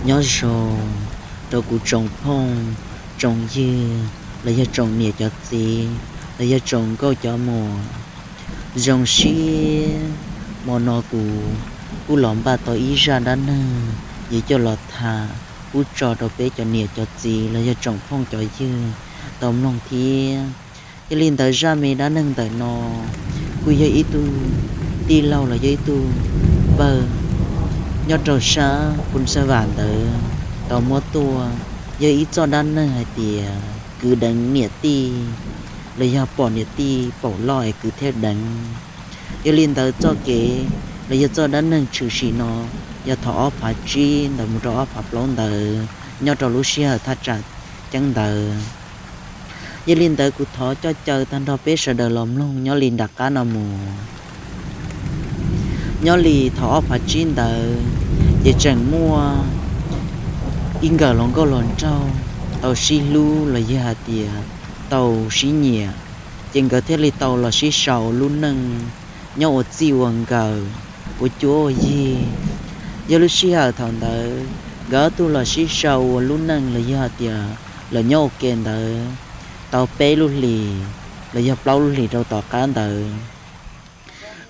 Nyob zoo rau kuv tsoom phooj tsoom ywg los yog tsoom niam cov txiv los yog tsoom nkauj cov muam. Zoo siab hmo no kuv kuj los npaj tau ib zaj dab neeg yuav coj los tham pub tso rau peb cov niam cov txiv los yog tsoom phooj cov ywg tau mloog thiab. Yog li ntawd zaj me dab neeg ntawm no kuj yog ib tug tij laug los yog ib tug npawg nyob rau sab Pus Xas Vas ntawd tau muab tuaj, yog ib txoj dab neeg hais tias kwv deev niam tij los yog pom niam tij paum loj es kwv thiaj deev. Yog li ntawd txoj kev los yog txoj dab neeg tshwm sim no yog thaum ob phav tsib ntawd mus rau ob phav plaub ntawd nyob rau lub sij hawm thaj tsam ceeb ntawd. Yog li ntawd kuv thov coj caw tag nrho peb sawv daws los mloog nyob li nram qab no mus. Nyob li thaum ob phav tsib ntawd ces tseem muaj ib nkawm hluas nkauj hluas nraug tau sib hlub los yog hais tias tau sib nyiam, ces nkawd thiaj li tau los sib sau lub neej nyob ua txij ua nkawm, ua cuab ua yig. Yog lub sij hawm thaum ntawd nkawd ob tug los sib sau ua lub neej los yog hais tias los nyob ua ke ntawd tau peb lub hlis los yog plaub lub hlis rau tom qab ntawd,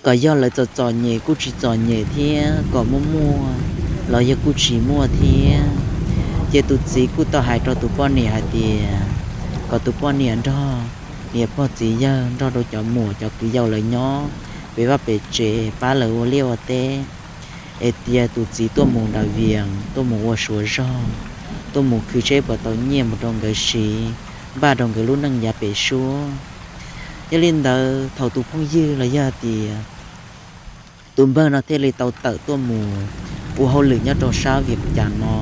kom yog lawv txom txom nyem kuj tsis txom nyem thiab, kom muaj muaj los yog kuj tsis muaj thiab. Ces tus txiv kuj tau hais rau tus poj niam hais tias kom tus poj niam nrog niam pog txiv yawg nrog rau cov muam cov kwv yau lawv nyob pem vaj pem tsev pab lawv ua liaj ua teb, es tias tus txiv tuaj mus nram Vias tuaj mus ua suav zog, tuaj mus khwv seb puas tau nyiaj mus rau nkawd siv, npaj rau nkawd lub neej yav pem suab. Yog li ntawd thaum tus phooj ywg los yog hais tias tus npawg no thiaj li tau tawm tuaj mus ua hauj lwm nyob rau sab Vias Cas no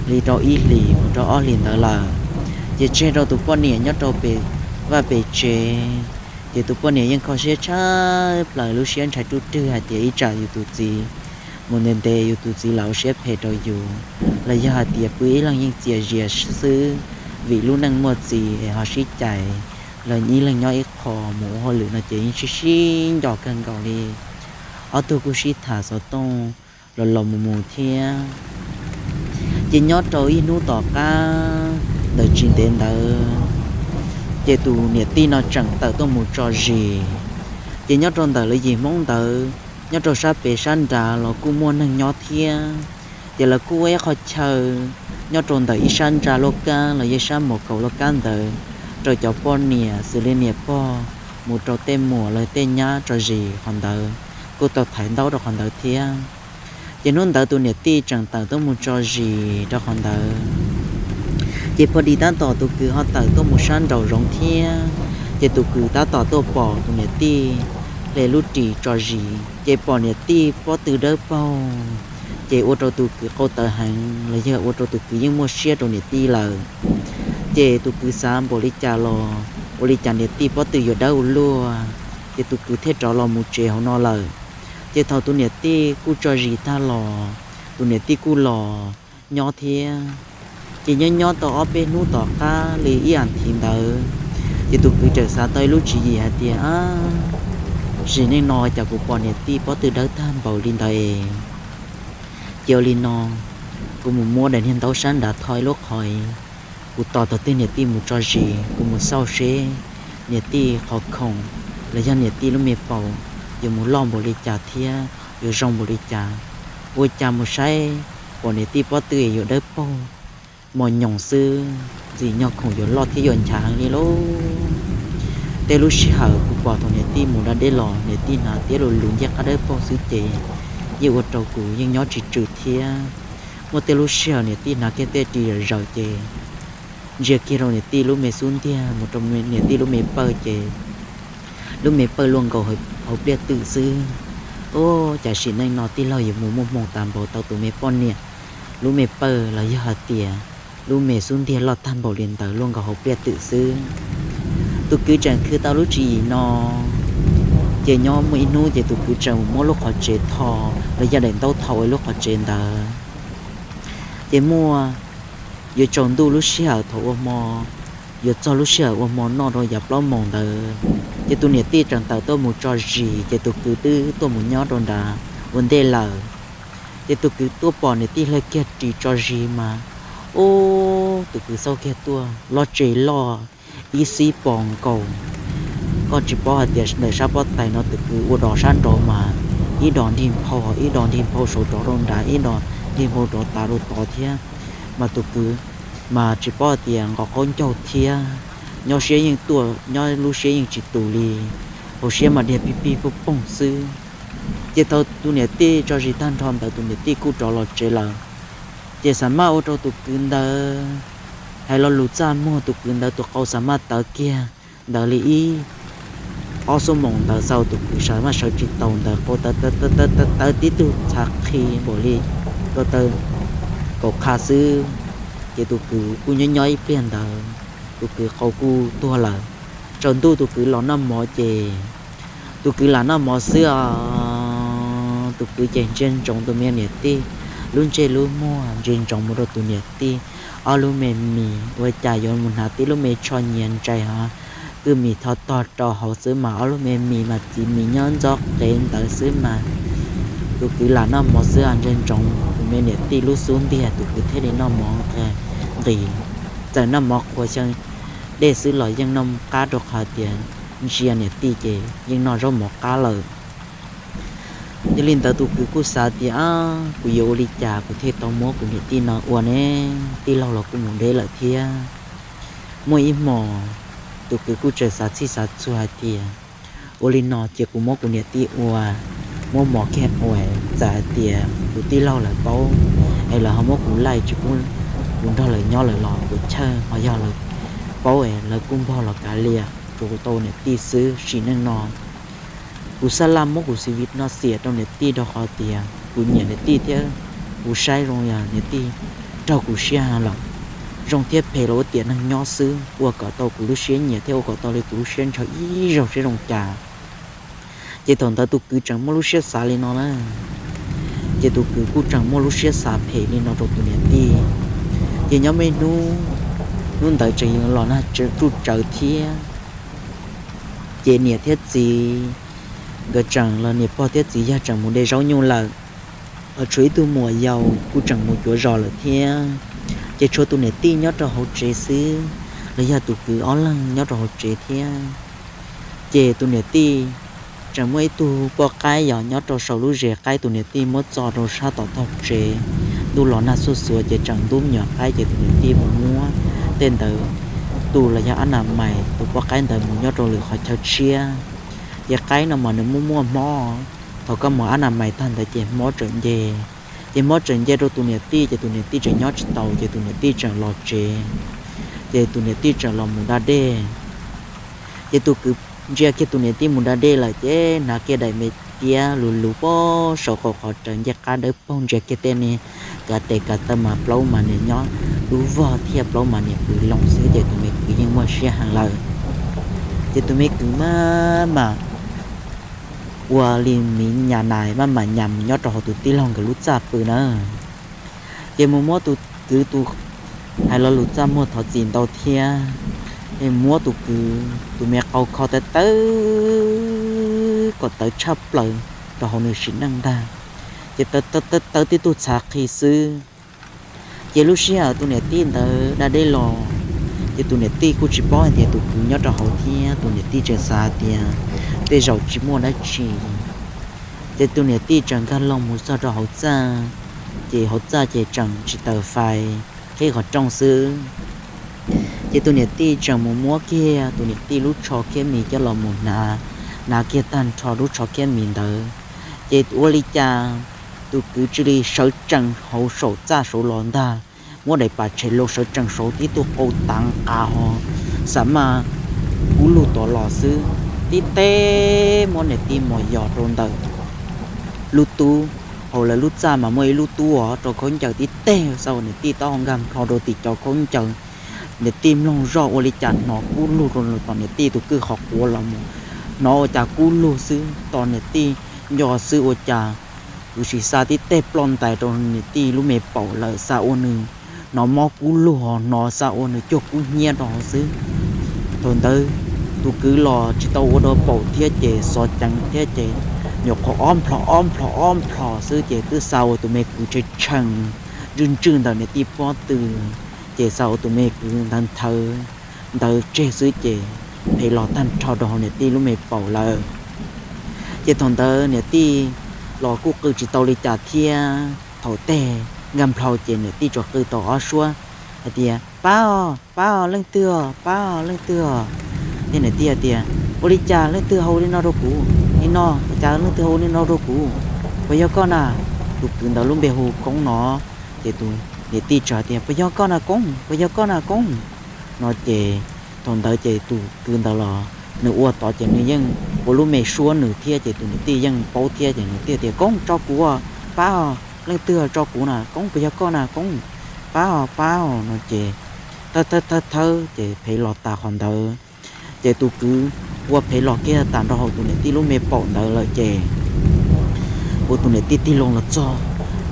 li rau ib hlis mus rau ob hlis ntawd lawm, ces tseg rau tus poj niam nyob rau pem vaj pem tsev. Ces tus poj niam yeej kho siab tshaj plaws, lub siab ntshai ruj rwg hais tias ib tsam yus tus txiv mus ntev ntev yus tus txiv los ua siab phem rau yus, los yog hais tias pw ib leeg yeej txias zias xwb, vim lub neej muaj txiv es ho sib cais, los ib leeg nyob ib qho mus ua hauj lwm no ces yeej sib sib nco kawg nkaus li. Ob tug kuj sib tham xov tooj los los mus mus thiab. Ces nyob rau ib hnub tom qab ntawd tsis ntev ntawd, ces tus niam tij no tseem tawm tuaj mus tso zis. Ces nyob rau ntawm lawv yim Hmoob ntawd nyob rau sab pem sab nrad los kuj muaj neeg nyob thiab. Ces lawv kuj ua ib qho chaw nyob rau ntawm ib sab ntsa luaj kab los yog ib sab mos kaum luaj kab ntawd rau cov poj niam xws li niam pog mus rau tej muam los tej nyab tso zis qhov ntawd, kuj tau thaiv ntaub rau qhov ntawd thiab. Ces hnub ntawd tus niam tij tseem tawm tuaj mus tso zis rau qhov ntawd. Ces pog dim tab tom tus kwv ho tawm tuaj mus sab nraum zoov thiab. Ces tus kwv tab tom tuaj pom tus niam tij hle lub ris tso zis, ces pom niam tij pob tw dawb paug, ces ua rau tus kwv qau tawv heev los yog ua rau tus kwv yeej muaj siab rau niam tij lawm. Ces tus kwv xav npaum li cas los ua li cas niam tij pob tw yuav dawb ua luaj, ces tus kwv thiaj rov los mus tsev hauv no lawm. Ces thaum tus niam tij kuj tso zis tag los, tus niam tij kuj los nyob thiab. Ces nyob nyob tau ob peb hnub tom qab li ib as thiv ntawd, ces tus kwv txawm xav tau ib lub tswv yim hais tias, Zim neej no cas kuv pom niam tij pob tw dawb tag npaum li ntawd es, cia ua li no, kuv mus muab daim niag ntaub sab nrad tho ib lub qhov, kuv tos thaum twg niam tij mus tso zis kuv mus xauj seb niam tij qhov khoom los yog niam tij lub me paum yuav mus loj npaum li cas thiab yuav zoo npaum li cas. Ua cas mus saib pom niam tij pob tw yuav dawb paug mos nyoos xwb, ntxim nyog khoom yuav loj thiab yuav nchav heev li lauj. Tej lub sij hawm kuv pom thaum niam tij mus da dej los niam tij hnav tiab lus lus ncej qab dawb paug xwb ces yeej ua rau kuv yeej nyob tsis tswm thiab. Muaj tej lub sij hawm niam tij hnav kiag tej ris zawm zawm ces ntsia kiag rau niam tij lub me xub ntiag mus rau niam tij lub me pawg ces lub me pawg luaj nkaus hauv pliaj twm xwb. Ua cas sim neej no tij laug yuav mus muaj hmoo tas npaum tau tus me poj niam lub me pawg los yog hais tias lub me xub ntiag loj tag npaum li ntawd luaj nkaus hauv pliaj twm xwb. Tus kwv tseem khwv tau lub tswv yim no, ces nyob muaj ib hnub ces tus kwv tseem mus muab lub qhov tsev tho los yog daim ntaub tho ua lub qhov tsev ntawd. Ces muaj yuav tsaus ntuj lub sij hawm thaum ua hmo, yuav txog lub sij hawm ua hmo noj rau yav plaub moos ntawd, ces tus niam tij tseem tawm tuaj mus tso zis ces tus kwv twb tuaj mus nyob rau nrad ua ntej lawm. Ces tus kwv tuaj pom niam tij hle kiag ris tso zis mas, ub, tus kwv xauj kiag tuaj, lub tsev loj ib xib pos nkaus. Koj tsis paub hais tias ntawm sab pob tais no tus kwv ua dos sab nraud mas ib dos nrig nphau, ib dos nrig nphau saud rov rau nrad, ib dos nrig nphau rov tav rau tod thiab. Mas tus kwv mas tsis paub hais tias nqos qaub ncaug thiab, nyob siab yeej tuaj, nyob lub siab yeej tsis tus li, hauv siab mas dhia pig pig poog poog xwb. Ces thaum tus niam tij tso zis tag nrho ntawd tus niam tij kuj rov los tsev lawm. Ces xa maj ua rau tus kwv ntawd hais lo lus txaj muag, tus kwv ntawd tus qau xa maj tawv kiag ntawd li ib ob xuab moos ntawd xwb, tus kwv xa maj sawv tsis taus ntawd, qau tawv tawv tib tug txhav qhi npaum li ko taw kaum qha xwb. Ces tus kwv kuj nyob nyob ib pliag ntawd, tus kwv qau kuj tuag lawm. Tsaus ntuj tus kwv los noj mov ces tus kwv lam noj mov xwb os, tus kwv ces ntsia ntsoov tus me niam tij lub ntsej lub muag, ntsia ntsoov mus rau tus niam tij ob lub me mis, ua cas yuav mus hnav tib lub me tsho nyias ntsais hov kwj mis tho tog rau hauv xwb mas ob lub me mis mas txiv mis nyob ntxob qev ntawd xwb mas. Tus kwv lam noj mov xwb os, ntsia ntsoov tus me niam tij lub xub ntiag, tus kwv thiaj li noj mov nqis. Txawm noj mov qhuav xyaw dej xwb los yeej noj qab rau qhov tias ntsia niam tij ces yeej noj zaub mov qab lawm. Yog li ntawd tus kwv kuj xav tias, kuv yuav ua li cas kuv thiaj tau muab kuv niam tij no ua ne? Tij laug los kuj mus deb lawm thiab. Muaj ib hmos tus kwv kuj tseem xav txhij xav txhua hais tias, ua li no ces kuv muab kuv niam tij ua, muab mov kiag ua, txawm hais tias kuv tij laug lawv paub es lawv ho muab kuv laij tsis pub kuv nrog lawv nyob lawm los puas chawj, ho yog lawv paub es lawv kuj npog los kav liam, tsuas kuv tau niam tij xwb. Sim neej no kuv xab laj muab kuv xi vi no xiam rau niam tij rau qhov tias kuv nyiam niam tij thiab kuv saib zoo yog niam tij raug kuv siab heev lawm. Zoo thiab phem los ua tiam neeg nyob xwb, ua kom tau kuv lub siab nyiam thiab ua kom tau li kuv lub siab ntshaw ib zaug seb zoo cas. Ces thaum ntawd tus kwv tseem muaj lub siab xav li no na, ces tus kwv kuj tseem muaj lub siab xav phem li no rau tus niam tij. Ces nyob me hnub, hnub ntawd tseem yuav los nag tsuj tsawv thiab. Ces niam thiab txiv nkawd tseem los, niam pog thiab txiv yawg tseem mus de zaub nyuj lawm, ho tshuav ib tug muam yaus kuj tseem mus cuav zos lawm thiab. Ces tshuav tus niam tij nyob rau hauv tsev xwb, los yog tus kwv ob leeg nyob rau hauv tsev thiab. Ces tus niam tij tseem muaj ib tug poj qaib yog nyob rau saum lub zes qaib, tus niam tij muab txo rau sab tom tog tsev. Ntuj los nag xuj xuav ces tseem ntub me nyuam qaib, ces tus niam tij mus muab tej ntawd tu los yog ab nas mais tus poj qaib ntawd mus nyob rau lwm qhov chaw tshiab. Ces qaib no mas nws muaj muaj hmob, thaum koj mus ab nas mais tag ntawd ces hmob tseem nce. Ces hmob tseem nce rau tus niam tij ces tus niam tij tseem nyob tsis taus ces tus niam tij tseem los tsev. Ces tus niam tij tseem los mus da dej. Ces tus kwv ntsia kiag tus niam tij mus da dej lawm ces hnav kiag daim me tiab luv luv pog saum qaum qhov rawv ncej qab dawb paug, ntsia kiag tej niag kav tes kav taw mas plaub mas niam nyob dub vog thiab plaub mas niam pw loo xwb, ces tus me kwv yeej muaj siab heev lawm. Ces tus me kwv maj mam ua li miv nyas nais maj mam nyas mus nyob rau hauv tus tij laug nkawd lub txaj pw na. Ces mus muab tus kwv tus hais lo lus txaj muag thov txim ntau thiab, es muab tus kwv tus me qau kho tawv tawv kom tawv tshaj plaws rau hauv nws sim neej ntag. Ces tawv tawv tib tug txhav qhi xwb. Ces lub sij hawm tus niam tij ntawd da dej los, ces tus niam tij kuj tsis paub hais tias tus kwv nyob rau hauv thiab, tus niam tij tseem xav hais tias tej zaum tsis muaj dab tsi. Ces tus niam tij tseem nkag loo mus txog rau hauv txaj, ces hauv txaj ces tseem tsis taws fais, qhib qhov rooj xwb. Ces tus niam tij tseem mus muab kiag tus niam tij lub tsho khiab mis coj los mus hnav, hnav kiag tag nrho lub tsho khiab mis ntawd, ces ua li cas tus kwv cia li sawv tsees hauv saum txaj saud los ntag, muab daim pam tshem los sawv tsees saud tib tug qau tav nqa ho xa maj kub lug tod los xwb, tib teg muab niam tij mos yos rau ntawm lub tub. Hauv lawv lub txaj mas muaj ib lub tub os, rau khaub ncaws tib teg xa uas niam tij taub hau nkag nplho rau tim cov khaub ncaws. Niam tij mloog zoj ua li cas hnov kub lug rau tom niam tij tus kwj qhov quav los mus, hnov ua cas kub lug xwb, tos niam tij nco xwb ua cas kwv sim xa tib teg ploj ntais rau niam tij lub me paum lawm, xa ua nws hnov mob kub lug ho hnov xa ua nws cuag kub hnyiab rau hauv xwb. Thaum ntawd tus kwv los tsis tau ua dua paum thiab ces xov ceev thiab ces nyuam qhuav ob nplhos ob nplhos ob nplhos xwb ces twb xa ua tus me kwv tshee tshee ntswj ntswj ntawm niam tij pob tw, ces xa ua tus me kwv ntawd nthawv ntawd tseg xwb ces phem los tag nrho rau hauv niam tij lub me paum lawm. Ces thaum ntawd niam tij los kuj qw tsis tau li cas thiab, thaum tej nkag nplho ces niam tij tsuas qw tau ob suab hais tias, pab os, pab os, leej twg os, pab os, leej twg os. Thiab niam tij hais tias, ua li cas leej twg hu li no rau kuv li no, ua cas leej twg hu li no rau kuv? Puas yog koj na? Tus kwv ntawd lub npe hu Koob no. Ces tus niam tij tsa tias, puas yog koj na Koob, puas yog koj na Koob? No ces thaum ntawd ces tus kwv ntawd los nws ua tod ces nws yeej ua lub me suab nws thiab ces tus niam tij yeej paub thiab ces niam tij tias, Koob, tso kuv, pab os, leej twg tso kuv na Koob, puas yog koj na Koob, pab os, pab os. No ces thawb thawb thawb thawb ces phem los tas qhov ntawd. Ces tus kwv ua phem los kiag tas nrog hauv tus niam tij lub me paum ntawd lawm ces ua tus niam tij tig loo los txog,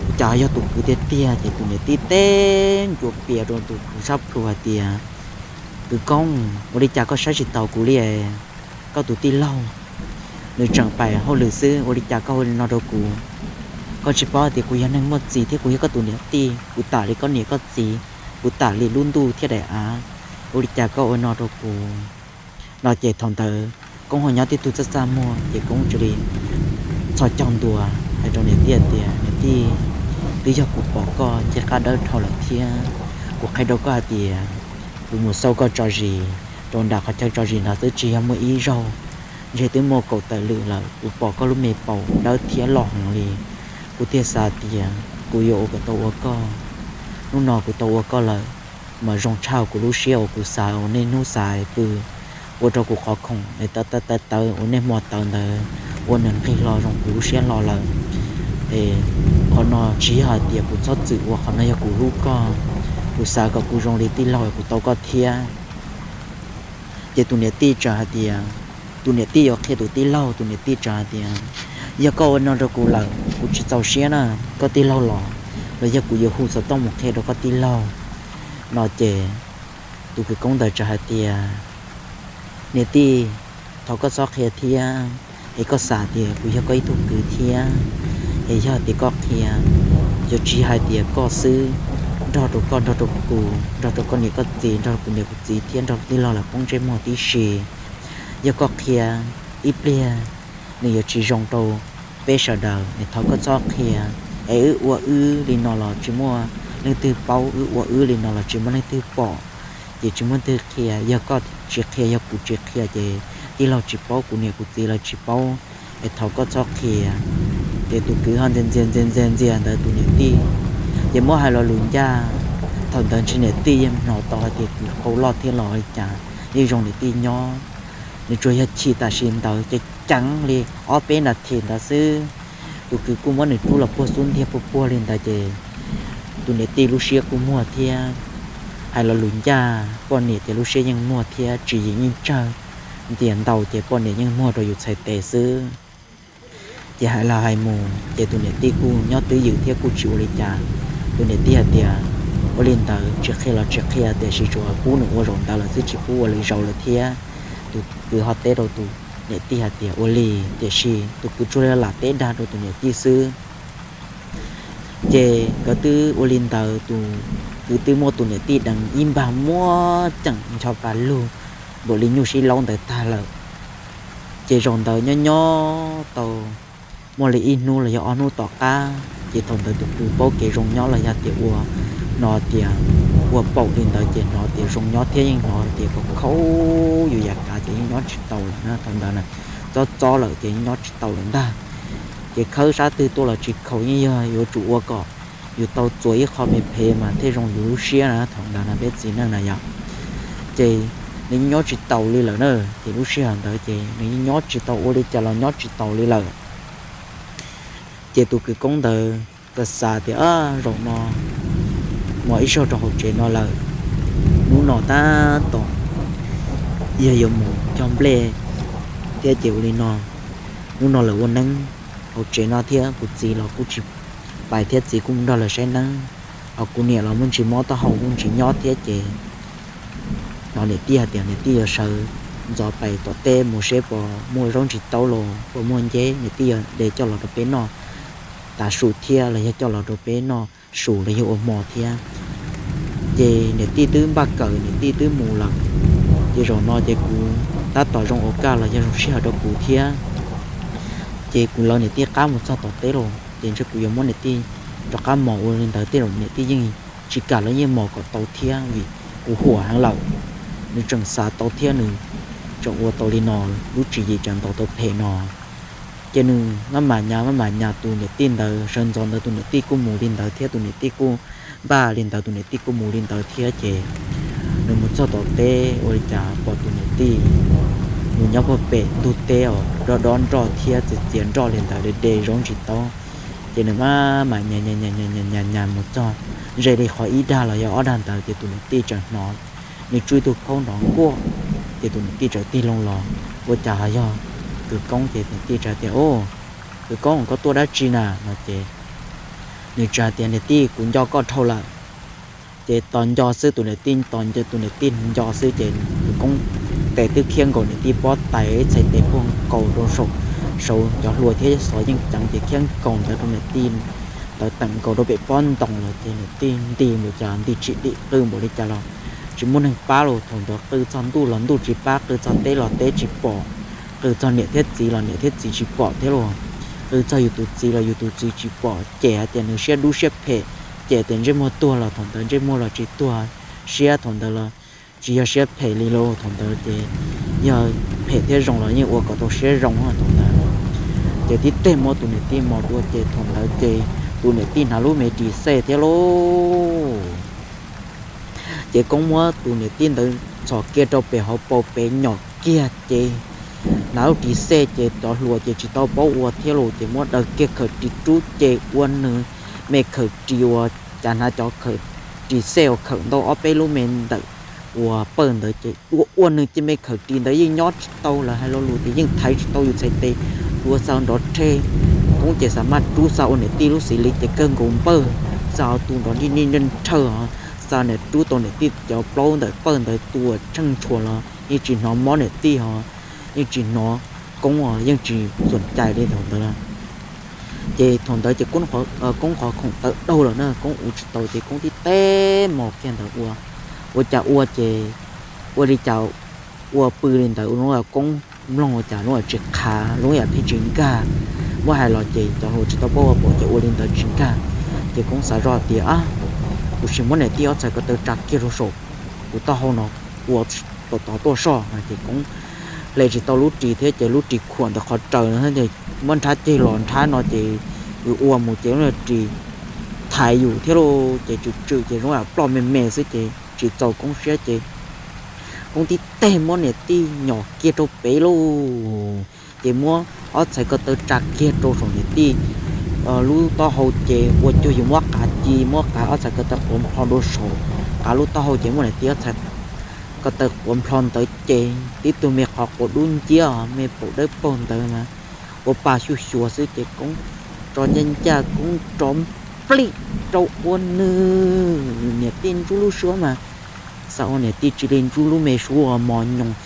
ua cas yog tus kwv tiag tiag ces tus niam tij teb ncua pias rau tus kwv sab plhu hais tias, kwv Koob, ua li cas koj saib tsis taus kuv li? Koj tus tij laug nws tseem pais hauj lwm xwb, ua li cas koj hu li no rau kuv? Koj tsis paub hais tias kuv yog neeg muaj txiv thiab kuv yog koj tus niam tij, kuv tam li koj niam koj txiv, kuv tam li lub ntuj thiab daim av, ua li cas koj ua no rau kuv? No ces thaum ntawd Koob ho nyob tib tug txaj txaj muag ces Koob cia li txhos caug ntua hais rau niam tij tias, niam tij, twb yog kuv pom koj ncej qab dawb dhau lawm thiab kuv qhia rau koj hais tias kuv mus xauj koj tso zis rau nram qhov chaw tso zis ntawd twb tsis yog muaj ib zaug, ntshe twb muaj kaum tawm lwm lawm, kuv pom koj lub me paum dawb thiab loj heev li. Kuv thiaj xav tias kuv yuav ua kom tau ua koj. Hnub no kuv tau ua koj lawm mas zoo tshaj kuv lub siab uas kuv xav ua nej hnub xav pw, ua rau kuv qhov khoom es tawv tawv tawv ua nej hmo tawv ntawd ua nws nqig hlo zoo kuv lub siab hlo lawm. Es qhov no tsis yog hais tias kuv txhob txwm ua, qhov no yog kuv hlub koj, kuv xav kom kuv zoo li tij laug kuv tau koj thiab. Ces tus niam tij tsa hais tias, tus niam tij yuav qhia tus tij laug, tus niam tij tsa hais tias, yog koj ua no rau kuv lawm kuv tsis txaus siab na, koj tij laug los, los yog kuv yuav hu xov tooj mus qhia rau koj tij laug. No ces tus kwv koob ntawd tsa hais tias, niam tij, thov koj txhob qhia thiab, es koj xav tias kuv yog koj ib tug kwv thiab, es yog tias koj qhia, yuav tsis hais tias koj xwb, nrog rau koj, nrog rau kuv, nrog rau koj niam koj txiv, nrog kuv niam kuv txiv thiab nrog tij laug lawv poob ntsej muag tib si. Yog koj qhia ib pliag nws yuav tsis zoo rau peb sawv daws, es thov koj txhob qhia. Es wb ua wb li no los tsis muaj leej twg paub, wb ua wb li no los tsis muaj leej twg pom, ces tsis muaj leej twg qhia. Yog koj tsis qhia, yog kuv tsis qhia ces tij laug tsis paub, kuv niam kuv txiv lawv tsis paub, es thov koj txhob qhia. Ces tus kwv ho ntxias ntxias ntxias ntxias ntxias ntawd tus niam tij, ces muab hais lo lus ncaj. Thaum ntawd ntshe niam tij yeej hnov tau hais tias kwv qau loj thiab los li cas, yeej zoo niam tij nyob. Nws tsuas yog chim tam sim ntawd ces ceev li ob peb nas this ntawd xwb, tus kwv kuj muab nws rub los puag xub ntiag puag puag li ntawd ces tus niam tij lub siab kuj muag thiab. Hais lo lus ncaj, poj niam ces lub siab yeej muag thiab, tswv yim yeej tsawg, ntias ntau ces poj niam yeej muag rau yus txhais tes xwb. Ces hais los hais mus ces tus niam tij kuj nyob twj ywm thiab kuj tsis ua li cas. Tus niam tij hais tias, ua li ntawd tsis qhia los tsis qhia, tiam sis tsuas pub nws ua zaum ntawd lawm xwb, tsis pub ua lwm zaus lawm thiab. Tus kwv ho teb rau tus niam tij hais tias, ua li. Tiam sis tus kwv tsuas lam teb dag rau tus niam tij xwb. Ces nkawd twb ua li ntawd, tus kwv twb muab tus niam tij deev ib npag muab ceem ncho pa lug npaum li nyuj sib laub ntawd tag lawm. Ces zaum ntawd nyob nyob tau muaj li ib hnub los yog ob hnub tom qab, ces thaum ntawd tus kwv paub kev zoo nyob los yog tias ua, hnov tias ua paum li ntawd ces hnov tias zoo nyob thiab yeej hnov tias khov khaub yus yav kav ces yeej nyob tsis tau lawm na. Thaum ntawd na, txob txob lawm ces yeej nyob tsis tau lawm ntag. Ces khawb sab twg tuaj los tsis khaus, yeej yog yuav tsum ua kom yus tau txuas ib qho me phem mas thiaj zoo yus lub siab na. Thaum ntawd na peb txiv neej na yom, ces nws yeej nyob tsis taus li lawm na. Ces lub sij hawm ntawd ces nws yeej nyob tsis tau, ua li cas los nyob tsis taus li lawm. Ces tus kwv koob ntawd txawm xav tias, zaum no mos ib zaug rau hauv tsev no lawm, hnub no tab tom yog yuav mus cog nplej thiab ces ua li no, hnub no lawv ua neeb hauv tsev no thiab kuv txiv los kuj tsis pais thiab, txiv kuj mus nrog lawv saib neeb, ho kuv niam los muaj ntsis mob taub hau kuj tsis nyob thiab ces hnov niam tij hais tias niam tij yuav sawv ntxov pais tom teb mus seb puas muaj zaub ntsis taub los puas muaj nceb, niam tij yog de coj los rau peb noj tav su thiab los yog coj los rau peb noj su los yog ua hmo thiab. Ces niam tij twb npaj kawm, niam tij twb mus lawm. Ces zaum no ces kuv tab tom zoo ua kaj los yog zoo sij hawm rau kuv thiab. Ces kuv lawv niam tij qab mus txog tom teb los ces ntshe kuv yuav muab niam tij rov qab mos ua li ntawd tej zaum niam tij yeej tsis kam, lawv yeej mos kom tau thiab vim kuv huam heev lawm. Nws tseem xav tau thiab nws tseem ua tau li no, lub tswv yim tseem ntaus tau phem no. Ces nws maj mam nyas maj mam nyas tus niam tij ntawd, sawv ntxov ntawd tus niam tij kuj mus li ntawd thiab, tus niam tij kuj npaj li ntawd, tus niam tij kuj mus li ntawd thiab. Ces nws mus txog tom teb ua li cas pom tus niam tij mus nyob puag pem ntug teb os, dob dob nroj thiab txiav txiav nroj li ntawd, de de zaub ntsis taub. Ces nws maj mam nyas nyas nyas nyas mus txog ze li qhov ib dag los yog ob dag ntawd ces tus niam tij tseem hnov nws tsw ib tug khaub nrov nkuaj. Ces tus niam tij txawm tig loo los, ua cas ho yog kwv Koob? Ces niam tij txawm tias, Au, kwv Koob, koj tuaj dab tsi na? No ces nws txawm hais tias, Niam tij, kuv nco koj dhau lawm. Ces tos nco xwb, tus niam tij tos nco, tus niam tij nco xwb ces kwv Koob tes twb khiab nkaus niam tij pob tais, txhais tes puag nkaus rau saum, saud cov hlua thiab xov yeej ceev ces khiab nkaus ntawd rau niam tij ntawd, teem nkaus rau pem pob ntoos los ces niam tij nti npaum cas nti tsis dim, qw npaum li cas los tsis muaj neeg pab los. Thaum ntawd qw txog ntuj los ntuj tsis pab, qw txog teb los teb tsis pom, qw txog niam thiab txiv los niam thiab txiv tsis pom thiab los qw txog yus tus txiv los yus tus txiv tsis pom. Ces hais tias nws siab dub siab phem, ces tias ntsej muag tuag los thaum ntawd ntsej muag los tsis tuag, siab thaum ntawd los tsis yog siab phem li lauj, thaum ntawd ces yog phem thiab zoo los yeej ua kom tau siab zoo thaum ntawd. Ces tib teg muab tus niam tij mos dua ces thaum ntawd ces tus niam tij hnav lub me ris xej thiab lauj. Ces Koob muab tus niam tij ntawd txhos kiag rau pem hauv paus pem nyom kiag ces hnav lub ris xej ces cov hluas ces tsis tau paub ua thiab los ces muab daws kiag khawm ris rub ces ua nws me khawm ris uas cas hnav cov khawm ris xej uas khawm ntau ob peb lub me ntawm uas pawj ntawd ces dua ua nws ces me khawm ris ntawd yeej nyob tsis tau, lawv hais lo lus tias yeej thaiv tsis tau yus txhais tes, dua xa nrov rhe. Koob ces xa maj rub xa ua niam tij lub xis li ces kawg nkaus npawj, xa tu nrov nij nij nrhawj, xa niam rub tau niam tij cov plaub ntawm pawj ntawd tua tsheej ntshuas los yeej tsis hnov mob niam tij ho, yeej tsis hnov Koob os, yeej tsis xuam cai li thaum ntawd. Ces thaum ntawd ces Koob qhov khoom tawv daug lawm na, Koob ua tsis tau ces Koob tib teg mos kiag ntawd ua, ua cas ua ces ua li cas ua pw li ntawd, ua lub Koob mloog ua cas lub tsis qhav, lub yam pheej tsis nkag. Muab hais los ces cov hluas tsis tau paub ua pom ces ua li ntawd tsis nkag. Ces Koob xav zoj tias, Ab, kuv sim muab niam tij ob txhais ko taw tsa kiag rau saum kuv taub hau no, ua tom tov tuaj soj. Ces Koob hle tsis tau lub ris thiab ces lub ris khuam ntawm qhov raws, muab nrhab ceg los nrhab no ces yus ua mus ces lub ris thaiv yus thiab lauj, ces tswm tswm ces zoo yam ploj me me xwb ces tsis txaus Koob siab ces Koob tib teg muab niam tij nyom kiag rau pem lauj. Ces muab ob txhais ko taw tsa kiag rau saum niam tij lub taub hau ces ua cuag yus muab qav ci, muab qav ob txhais ko taw quav nplho rau saum qav lub taub hau ces muab niam tij ob txhais ko taw quav nplho ntawd ces tib tug me qhov quav dub nciab me paum dawb paug ntawd mas ua pa xyuj xyuas xwb ces Koob tso ncaj ncaj Koob rov nplij rau ua nws niam tij ntsuj lub suab mas xav ua niam tij tsis li ntsuj lub me suab mos nyoos.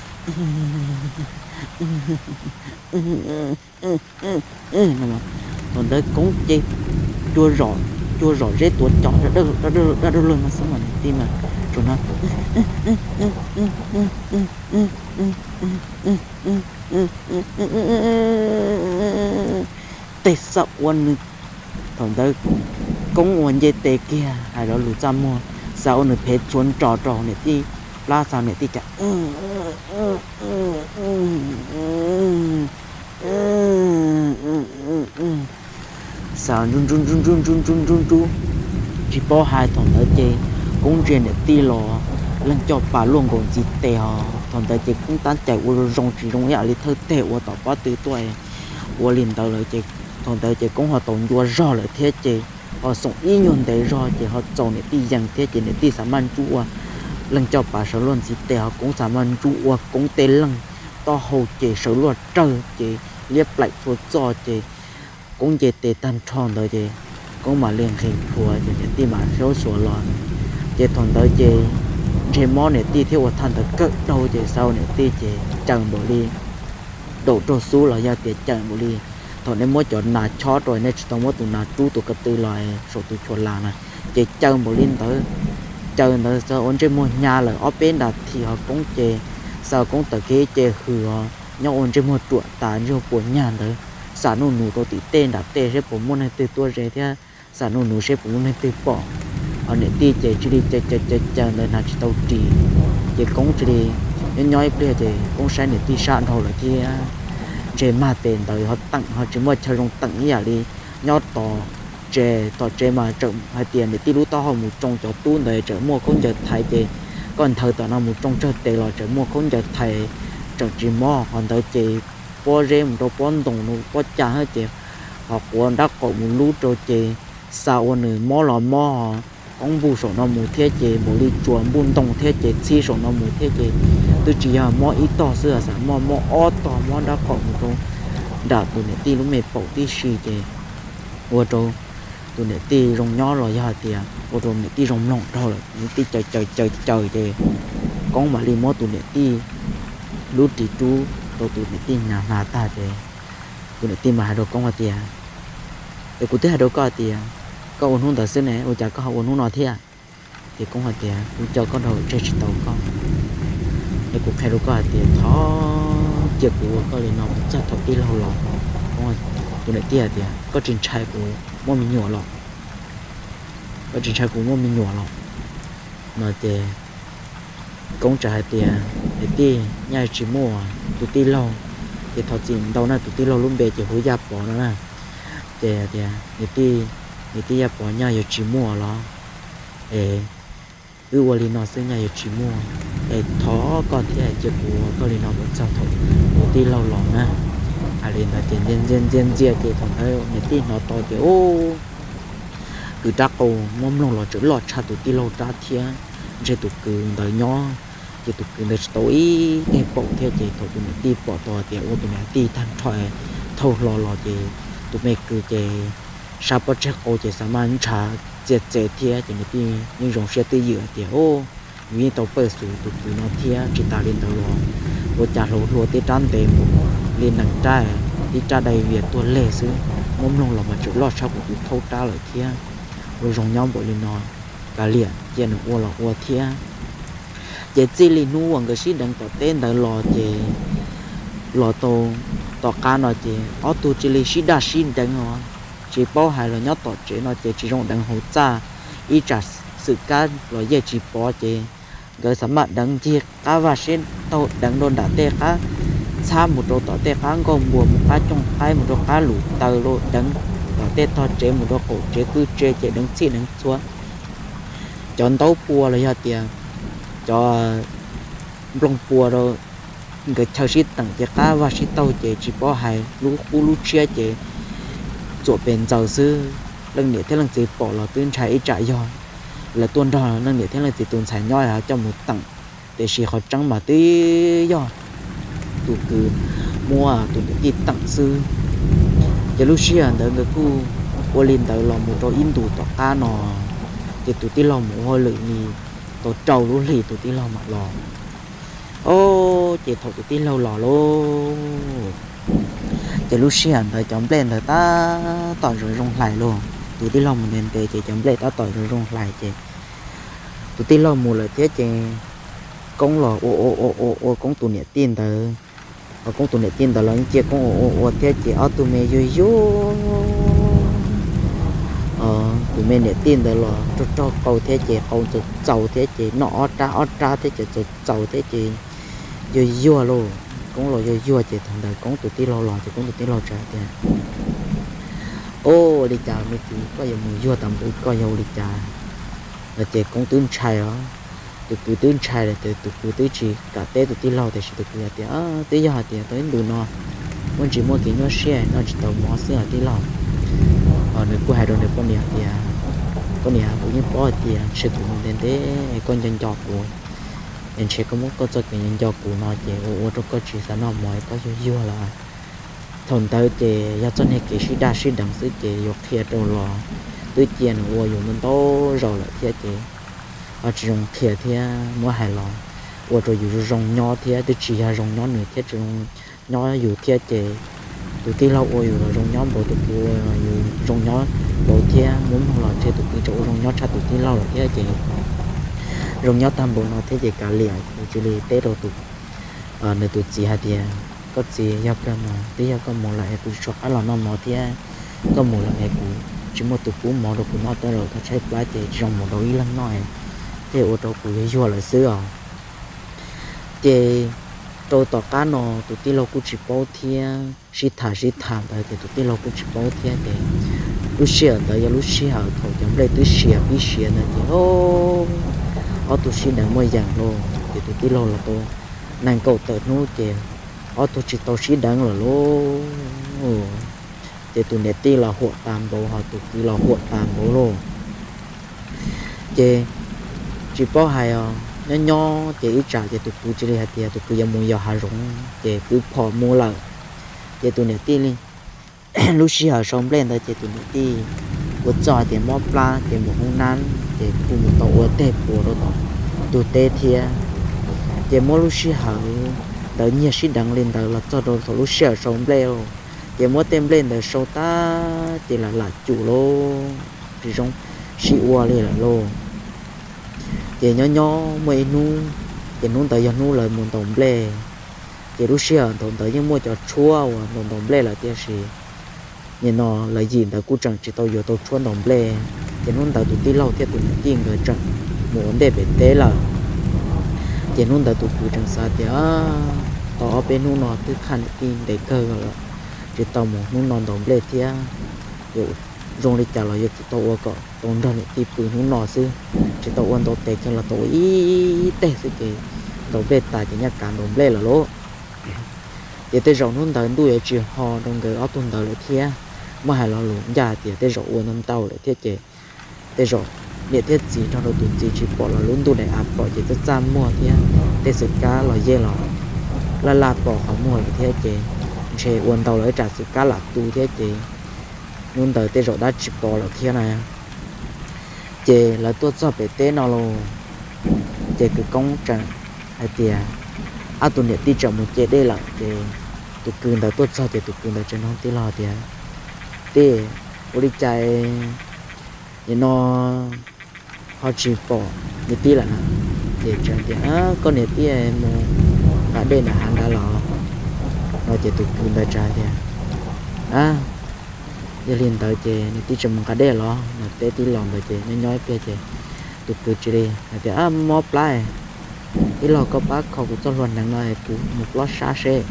Thaum ntawd Koob ces cua zom zeb tuav cos daj daj lug no xwb mas niam tij mas tsuas no teg xa ua nws. Thaum ntawd Koob ua nce tes kiag hais lo lus txaj muag xa ua nws phev txhuav nros rau niam tij plab xa niam tij cas xa ntsub ntsub ntsub ntsub ntsub ntsub ntsub ntsub. Tsis paub hais thaum ntawd ces Koob ntsia niam tij los leeg coj pas luaj nkaus ntxiv tes os. Thaum ntawd ces Koob tab cais ua zoo zoo tsis zoo ib yam li thawj teg ua tom pob tw tuaj ua li ntawd lawm ces thaum ntawd ces Koob ho tau ncua zog lawm thiab ces ho xoom ib nyuag ntev zog ces ho txaus niam tij yees thiab ces niam tij xa maj ntsub ua leeg coj pas sawv luaj ntxiv tes ho Koob xa maj ntsub ua Koob tej leeg taub hau ces sawv luaj rawg ces liab plaim txhua txoj ces Koob nce tes tag nrho ntawd ces Koob mam li nqhis plhuav ces niam tij mam xyab xuas los. Ces thaum ntawd ces ntshe mob niam tij thiab ua thaj ntawd kawg dhau ces xa ua niam tij ces caws npaum li daum raug xub los yog tias caws npaum li thaum nej muab cov nas chob rau nej tsis tau muab tus nas rub tus ko tw los saum tus chua las na, ces caws npaum li ntawd. Caws ntawd txog ua ntsej muag hnyav lawm ob peb nra thim ho Koob ces, xa Koob tawm kiag ib ce hws os, nyob ua ntsej muag ruam tas ntsej muag puas nyag ntawd, xa nuj nus rau tim tej nram tej seb puas muaj neeg twg tuaj ze thiab xa nuj nus seb puas muaj neeg twg pom. Ho niam tij ces cia li caws caws caws caws ntawd hnav tsis tau ris, ces Koob cia li nyob nyob ib pliag ces Koob saib niam tij sab dhau lawm thiab, ntsej mag tes ntawd ho teem ho tsis muaj chaw zoo teem ib yam li nyob tom tsev. Tom tsev mas tseem hais tias niam tij lub taub hau mus tsoo cov tub ntawd tseem muaj khaub ncaws thaiv ces koj nthawv tom no mus tsoo tsawg tes los tseem muaj khaub ncaws thaiv, tseem tsis mob. Qhov ntawd ces pob zeb mus rau pob ntoos no pob cas ces ho quav nrab qaum mus lub rau ces xa ua nws mob los mob. Koob npuj saum no mus thiab ces npaum li tsuas npuj ntoo thiab ces txhib saum no mus thiab ces twb tsis yog mob ib tog xwb, xa mob mob ob tog, mob nrab qaum mus rau nram tus niam tij lub me paum tib si ces ua rau tus niam tij zoo nyob los yog hais tias ua rau niam tij zoo mloog dhau lawm, niam tij caws caws caws caws ces Koob mam li muab tus niam tij lub ris rub rau tus niam tij hnav hnav tag ces tus niam tij mas hais rau Koob hais tias, es kuv twb hais rau koj hais tias koj ua hnub ntawd xwb ne, ua cas koj ho ua hnub no thiab? Ces Koob hais tias kuv coj koj dhau tseg tsis tau koj. Es kuv qhia rau koj hais tias thov cia kuv ua koj li no mus txog thaum tij laug los. Tus niam tij hais tias koj tsis ntshai kuv muaj me nyuam los? Koj tsis ntshai kuv muaj me nyuam los? No ces Koob txawm hais tias niam tij, nyaj tsis muaj, tus tij laug, ces thov txim ntau na, tus tij laug lub npe ces hu Yaj Pov no na. Ces tias niam tij, niam tij Yaj Pov, nyaj yuav tsis muaj los? Es wb ua li no xwb nyaj yuav tsis muaj, es thov koj thiab cia kuv ua koj li no mus txog thaum tus tij laug los na. Hais li ntawd ces ntxias ntxias ntxias ntxias ces thaum ntawd niam tij hnov tau ces ub, kwv rab qau muab mloog los tseem loj tshaj tus tij laug rab thiab. Ntshe tus kwv ntawd nyob ces tus kwv ntawd tsis tau ib teg paum thiab ces thaum tus niam tij pom tau tias ua tus niam tij tag nrho thauj hlo los ces tus me kwv ces sab pob tseg qau ces xa maj ntshav txias txev thiab ces niam tij yeej zoo siab twj ywm hais tias ub, yus yeej tau pawj xus tus kwv no thiab. Tsis tas li ntawd los ua cas hlauv hlua tib rab ntev mus li nees rab, tib rab dai vias tuag leg xwb, muab mloog los mas tseem loj tshaj kuv tus thaub rab lawm thiab. Ua zoo nyob npaum li no, kav liam cia nws ua los ua thiab. Ces txij li hnub uas nkawd sib deev tom teb ntawd los ces los tau tom qab no ces ob tug cia li sib daj sib deev os. Tsis paub hais los nyob tom tsev no ces tsis zoo deev hauv txaj, ib tsam xwm kab los yeej tsis pov ces nkawd xa maj deev ncig qab vaj sib taug, deev rau nram tej qab txhab mus rau tom tej qab nkauj npua, mus qab cooj qaib mus rau qab lus taw los deev, tom tej tog tsev mus rau qaum tsev kwj tsev ces deev txhij deev txhua. Cov ntaub pua los yog tias cov nplooj pua rau nkawd chaw sib teem ces qab vaj sib taug ces tsis paub hais lub qub lub tshiab ces txuam pes ntxaws xwb. Leej niam thiab leej txiv pom los twb ntshai ib tsam yog lawv tuaj nrog leej niam thiab leej txiv tus ntxhais nyob coj mus teem, tiam sis qhov tseeb mas twb yog tus kwv muab tus niam tij teem xwb. Ces lub sij hawm ntawd nkawd kuj ua li ntawd los mus rau ib ntus tom qab no, ces tus tij laug mus ua hauj lwm li tau rau lub hlis tus tij laug mam los. Os, ces thaum tus tij laug los lauj, ces lub sij hawm ntawd cov nplej ntawd tab tom zoo zoo hlais lauj. Tus tij laug mus ntev ntev ces cov nplej tab tom zoo zoo hlais ces tus tij laug mus lawm thiab ces Koob los ua ua ua ua ua Koob tus niam tij ntawd, ho Koob tus niam tij ntawd los cia Koob ua ua ua thiab ces ob tug me yuag yuag. Tus me niam tij ntawd los raug raug qau thiab ces qau txaus txaus thiab ces noj ob rab ob rab thiab ces txaus txaus thiab ces yuag yuag lauj. Koob los yuag yuag ces thaum ntawd Koob tus tij laug los ces Koob tus tij laug txawm hais tias, Ua li cas me kwv koj yuav mus yuag tas npaum koj yog ua li cas? No ces Koob twb ntshai os, tus kwv twb ntshai lawm ces tus kwv twb tsis kam teb tus tij laug tiam sis tus kwv hais tias, Twb yog hais tias tau ib ntus no muaj ntsis muaj kev nyuaj siab noj tsis tau mov xwb os tij laug. Nws kuj hais rau nws poj niam hais tias, Koj niam, kuv yeej paub hais tias ntshe kuv mus ntev ntev koj nco nco kuv, es ntshe koj muab koj txoj kev nco nco kuv no ces ua ua rau koj tsis xav noj mov es koj yuag yuag lawm. Thaum ntawd ces yog txoj niag kev sib daj sib deev xwb ces yuav qhia rau los twb cia nws ua yus ntau ntau zaus lawm thiab ces ho tsis zoo qhia thiab muab hais los ua rau yus zoo zoo nyob thiab, twb tsis yog zoo nyob nws thiab, tsis zoo nyob yus thiab ces tus tij laug ua yus los zoo nyob npaum, tus kwv ua yus zoo nyob npaum thiab, muab mloog los ntshe tus kwv tseem ua zoo nyob tshaj tus tij laug lawm thiab ces zoo nyob tag npaum no thiab ces kav liam, cia li teb rau tus, nws tus txiv hais tias, koj txiv, yog kawg mas twb yog koj mus lawm es kuv tsis tshua qab los noj mov thiab, koj mus lawm es kuv tsis muaj tus pub mov rau kuv noj, tej zaum tau tshaib plab ces tsis zoo mus rau ib leeg noj, thiaj ua rau kuv yuag yuag lawm xwb os. Ces rau tom qab no tus tij laug kuj tsis paub thiab, sib tham sib tham ntawd ces tus tij laug kuj tsis paub thiab ces lub sij hawm ntawd yog lub sij hawm thaum cov nplej twb siav pib siav ntawd ces ob tug sib deev muaj yeem lauj, ces tus tij laug los tau nees nkaum tawm hnub ces ob tug tsis tau sib deev lawm lauj. Ces tus niam tij los huam tas npaum, ho tus kwv los huam tas npaum lauj. Ces tsis paub hais os, nyob nyob ces ib tsam ces tus kwv cia li hais tias tus kwv yuav mus yos hav zoov ces kwv phom mus lawm. Ces tus niam tij li, lub sij hawm sau nplej ntawd ces tus niam tij ua txuj hais tias mob plab ces mus hoob nab ces kuj mus tau ua teg puas rau tom ntug teb thiab. Ces muab lub sij hawm ntawd nyiag sib deev li ntawd los txog rau thaum lub sij hawm sau nplej lauj, ces muab tej nplej ntawd sau tag ces lam lam cum lauj, tsis zoo sib ua li lawm lauj. Ces nyob nyob muaj ib hnub, ces hnub ntawd yog hnub lawv mus ntaus nplej. Ces lub sij hawm thaum ntawd yeej muaj cov tshuab uas ntaus ntaus nplej lawm tiam sis nim no lawv yim ntawd kuj tseem tsis tau yuav tau tshuab ntaus nplej. Ces hnub ntawd tus tij laug thiab tus niam tij nkawd tseem mus ua ntej pem teb lawm. Ces hnub ntawd tus kwv tseem xav tias, tau ob peb hnub no twb qhaj niam tij ntev kawg lawm, tsis tau mus hnub no ntaus nplej thiab. Yuav zoo li cas los yuav tsum tau ua kom tau nrog niam tij pw hnub no xwb, tsis tau ua ntau tes kiag los tau ua ib teg xwb ces ntaus nplej tas ces nyaj kav ntaus nplej lawm lauj. Ces tej zaum hnub ntawd ntuj yuav tsis ho rau nkawd ob tug ntawd lawm thiab, muab hais lo lus ncaj tias tej zaum ua ntau ntau lawm thiab ces tej zaum niam thiab txiv nrog rau tus txiv tsis pom los lub ntuj daim av pom ces txaj txaj muag thiab tej xwm kab los yej los laj laj pos qhov muag lawm thiab ces ntshe ua ntau los ib tsam xwm kab lam tu thiab ces hnub ntawd tej zaum dab tsi pom lawm thiab na. Ces lawv tuaj txog pem teb no los, ces kwv Koob tseem hais tias, ab, tus niam tij tseem mus ce dej lawm. Ces tus kwv ntawd tuaj txog ces tus kwv ntawd tseem nug tij laug tias, tij, ua li cas nim no ho tsis pom niam tij lawm na? Ces tseem tias, koj niam tij mus nqa dej nram hav nrad los no. Ces tus kwv ntawd tseem hais tias, a, yog li ntawd ces niam tij tseem mus nqa dej los no. Teb tij laug ntawd ces nyob nyob ib pliag ces tus kwv cia li hais tias, mob plab, tij laug koj pab kho kuv txoj hlua hneev no kuv mus plob sab seb.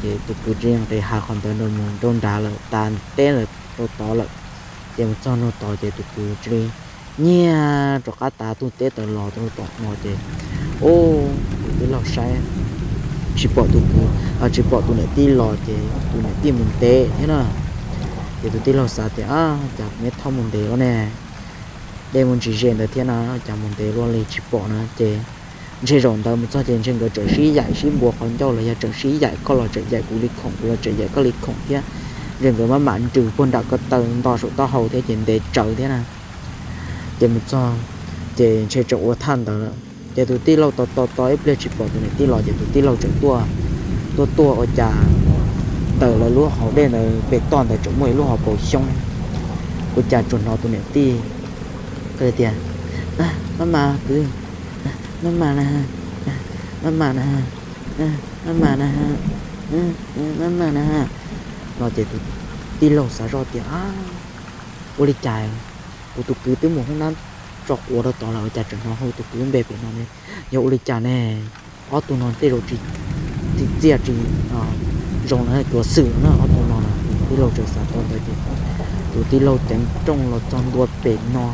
Ces tus kwv cia li nqis hav qhov ntawd mus rau nrad lawm, tas teb lawm rau tod lawm. Ces mus txog nug tod ces tus kwv cia li nyiag rov qab tav tus teb tawm los rau tom no ces, ub, tus tij laug saib tsis pom tus kwv, tsis pom tus niam tij los ces tus niam tij mus ntev thiab na. Ces tus tij laug xav tias, cas kuv me thoj mus ntev luaj ne, dej muaj ntsis ze ntawd thiab na, cas mus ntev luaj li tsis pom na. Ces ntshe zaum ntawd mus txog ces ntshe nkawd tseem sib yaim sib npuav qhov ncauj los yog tseem sib yaim, koj los tseem yaim kuv li khoom, kuv los tseem yaim koj li khoom thiab. Ntshe nkawd maj mam nrws puag nram ko taw nto saum taub hau thiab ces ntev tsawv thiab na. Ces mus txog ces ntshe tseem ua thaj ntawd lawm. Ces tus tij laug tos tos tos ib pliag tsis pom tus niam tij los ces tus tij laug tseem tuaj, tuaj tuaj ua cas ntawm lawv lub hauv dej ntawd pem toj ntawd tseem muaj ib lub hauv paus xyoob. Ua cas tsuas hnov tus niam tij tias, maj mas kwv, maj mas na, maj mas na, maj mas na, maj mas na no. Ces tus tij laug xav zoj tias, ua li cas kuv tus kwv twb mus hoob nab tso quav rau tod lawm ua cas tseem hnov hu tus kwv lub npe pem no ne? Yog ua li cas ne? Ob tug no tej zaum tsis txiaj tsis zoo na, cuav xwm na ob tug no na. Tus tij laug tseem xav tau ntawd ces tus tij laug ceev rooj los txog ntua pem no,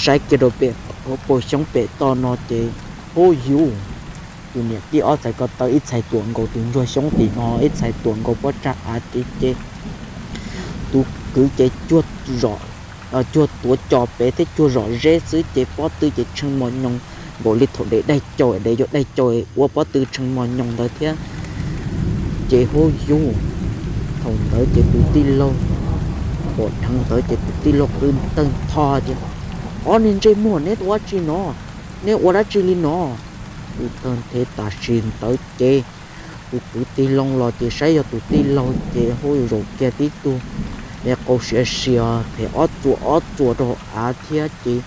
saib kiag rau pem hauv paus xyoob pem toj no ces, huj yus, tus niam tij ob txhais ko taw, ib txhais tuam nkaus tus ntsuag xyoob tim no, ib txhais tuam nkaus pob tsag av ces, ces tus kwv ces cuag zom, cuag tuav co pem thiab cuag zom zeb xwb ces pob tw ces tshee mos nyoos npaum li thaum dev daig cau, dev yuav daig cau ua pob tw tshee mos nyoos ntawd thiab. Ces huj yus, thaum ntawd ces tus tij laug pom dheev ntawd ces tus tij laug qw tawg ntho tias, ob niag ntsej muag, neb ua dab tsi no? Neb ua dab tsi li no? tw thawj nthev tam sim ntawd ces tus kwv tig loo los ces saib yog tus tij laug ces hu zaum kiag tib tug me qau siav siav phem ob txuas ob txuas rau av thiab ces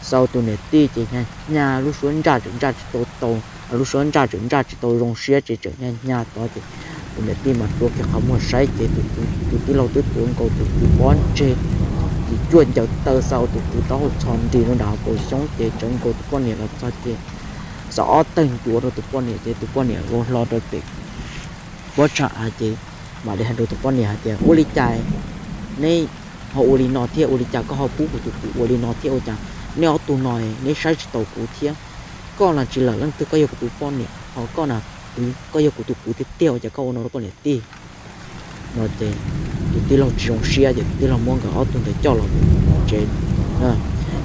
xav tus niam tij ces hnyav hnyav lub suab ntsaj tseem ntsaj tsis tau tau, lub suab ntsaj tseem ntsaj tsis tau zoo siab ces tseem hnyav hnyav tod ces tus niam tij mas rua kiag qhov muag saib ces tus tij laug twb tuav nkaus tus kwv pob ntseg ces cuaj ncaws taw xav ua tus kwv taub hau txhos nris rau nram hauv paus xyoob ces tsawv nkaus tus poj niam los txog ces xav ob tawg ncuav rau tus poj niam ces tus poj niam vau hlo rau pem pob tsag av ces mam li hais rau tus poj niam hais tias, Ua li cas neb ho ua li no thiab? Ua li cas koj ho pub kuv tus kwv ua li no thiab? Ua cas neb ob tug no neb saib tsis taus kuv thiab? Koj na tsis lawm leej twg, koj yog kuv tus poj niam, ho koj na koj yog kuv tus kwv tiag tiag, ua cas koj ua no rau koj niam tij? No ces tus tij laug tsis zoo siab ces tus tij laug muab nkawd ob tug ntawd coj los pem tsev.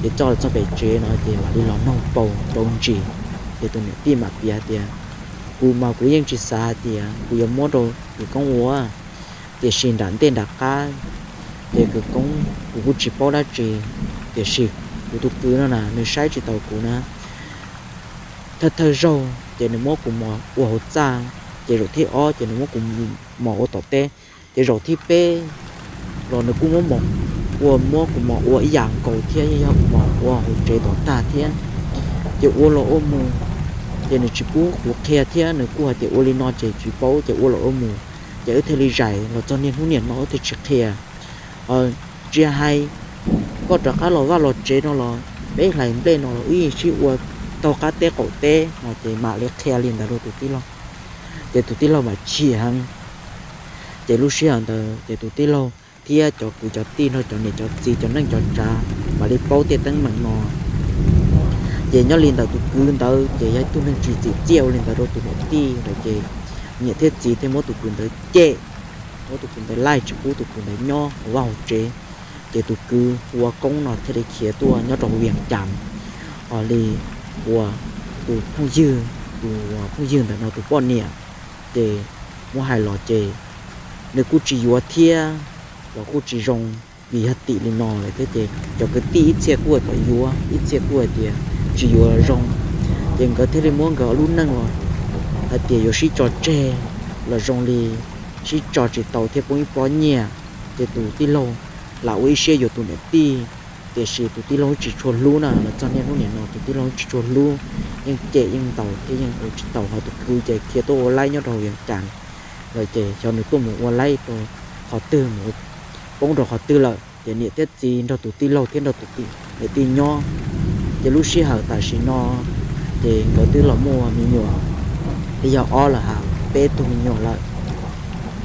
Ces coj los txog pem tsev no ces mam li los noog paus rau ntsis. Ces tus niam tij mam piav tias, Kuv mas kuv yeej tsis xav hais tias kuv yuav muab rau kwv koob ua, tiam sis nram ntej nram qab ces kwv koob kuv kuj tsis paub dab tsi, tiam sis kuv tus kwv no na nws saib tsis taus kuv na. Thawj thawj zaug ces nws muab kuv mos ua hauv txaj, ces zaum thib ob ces nws muab kuv mos ua tom teb, ces zaum thib peb los nws kuj muab mos ua, muab kuv mos ua ib yam nkaus thiab, yeej yog mos ua hauv tsev tom tag thiab. Ces ua los ua mus, ces nws tsis pub kuv qhia thiab nws kuj hais tias ua li no ces tsis paub, ces ua los ua mus ces wb thiaj li zais los txog niaj hnub niam no wb thiaj tsis qhia. Tsis hais koj rov qab los vaj los tsev no los peb hlais nplej no los wb yeej sib ua taug qab teb qaum teb no ces mam li qhia li ntawd rau tus tij laug. Ces tus tij laug mam chim heev. Ces lub sij hawm ntawd ces tus tij laug thiab cov kwv cov tij nrog cov niam cov txiv cov neej cov tsav mam li paub tej teeb meem no. Ces nyob li ntawd tus kwv ntawd ces yog ib tug neeg tsis txim txiaj ua li ntawd rau tus niam tij lawm ces niam thiab txiv thiaj muab tus kwv ntawd cem, muab tus kwv ntawd laij tsis pub tus kwv ntawd nyob hauv vaj hauv tsev. Ces tus kwv hu ua Koob no thiaj li khiav tuaj nyob rau hauv Vias Cas, ho li ua tus phooj ywg, tus phooj ywg ntawm no tus poj niam. Ces muab hais los ces nws kuj tsis yuav thiab los kuj tsis zoo, vim yog tim li no lawm thiab ces cov kwv tij ib txhia kuj hais kom yuav, ib txhia kuj hais tias tsis yuav los zoo. Ces nkawd thiaj li muab nkawd lub neej los hais tias yuav sib tso tseg los zoo li sib tso tsis tau thiab poob ib pob nyiaj. Ces tus tij laug lam ua ib siab yuav tus niam tij, tiam sis tus tij laug tsis tshua hlub na, los txog niaj hnub niam no tus tij laug tsis tshua hlub, yeej cem yeej ntaus thiab yeej ua tsis taus. Ho tus kwv ces khiav tuaj ua laib nyob rau hauv Vias Cas lawm ces xyov nws tuaj mus ua laib rau qhov twg, mus poob rau qhov twg lawm. Ces niam thiab txiv nrog tus tij laug thiab nrog tus niam tij nyob. Ces lub sij hawm tam sim no ces nkawd twb los muaj me nyuam, twb yog ob los hais peb tug me nyuam lawm.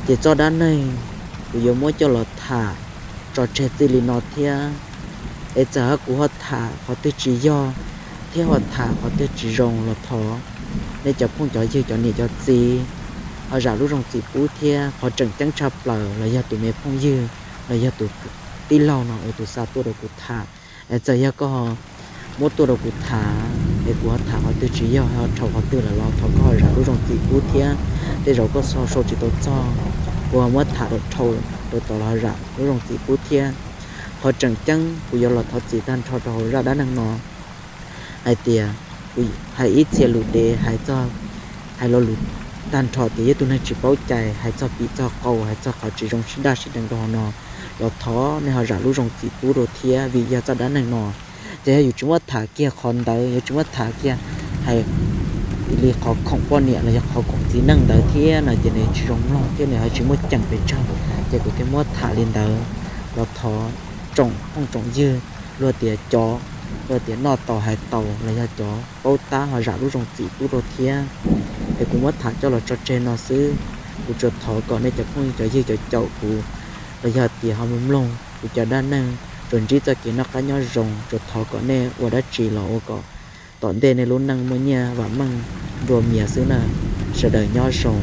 Ces txoj dab neeg kuv yuav muab coj los tham tso tseg txij li no thiab. Es txawm hais kuv ho tham qhov twg tsis yog thiab ho tham qhov twg tsis zoo los thov nej cov phooj cov ywg cov niam cov txiv ho zam lub zoo txim pub thiab. Qhov tseem ceeb tshaj plaws los yog tus me phooj ywg los yog tus tij laug no es tus xa tuaj rau kuv tham. Es txawm yog koj ho muab tuaj rau kuv tham es kuv ho tham qhov twg tsis yog ho rhau qhov twg lawm los thov koj ho zam lub zoo txim pub thiab. Tej zaum koj ho sau tsis tau txog, kuv ho muab tham rau rhau rau tod los ho zam lub zoo txim pub thiab. Qhov tseem ceeb kuv yuav los thov txim tag nrho rau hauv zaj dab neeg no hais tias kuv hais ib txhia lus dev, hais txog, hais lo lus tag nrho tias yog tus neeg tsis paub cai, hais txog pim txog qau, hais txog qhov tsis zoo sib daj sib deev rau hauv no los thov nej ho zam lub zoo txim pub rau thiab. Vim yog txoj dab neeg no ces yog yus tsis muab tham kiag qhov ntawd, yus tsis muab tham kiag hais li qhov khoom poj niam los yog qhov khoom txiv neej ntawd thiab no ces nws tsis zoo mloog thiab nws ho tsis muaj ceem pes tsawg. Ces kuv thiaj muab tham li ntawd los thov tsoom phooj tsoom ywg, luag tias cov, luag tias noj tau hais tau los yog cov paub tab ho zam lub zoo txim pub rau thiab. Es kuv muab tham coj los tso tseg no xwb. Kuv tsuas thov kom nej cov phooj cov ywg cov caum kuv los yog tias ho mus mloog kuv cov dab neeg, tsuas ntsib txoj kev noj qab nyob zoo, tsuas thov kom nej ua dab tsi los ua kom tom ntej nej lub neej muaj nyiaj vam meej nplua mias xwb na. Sawv daws nyob zoo.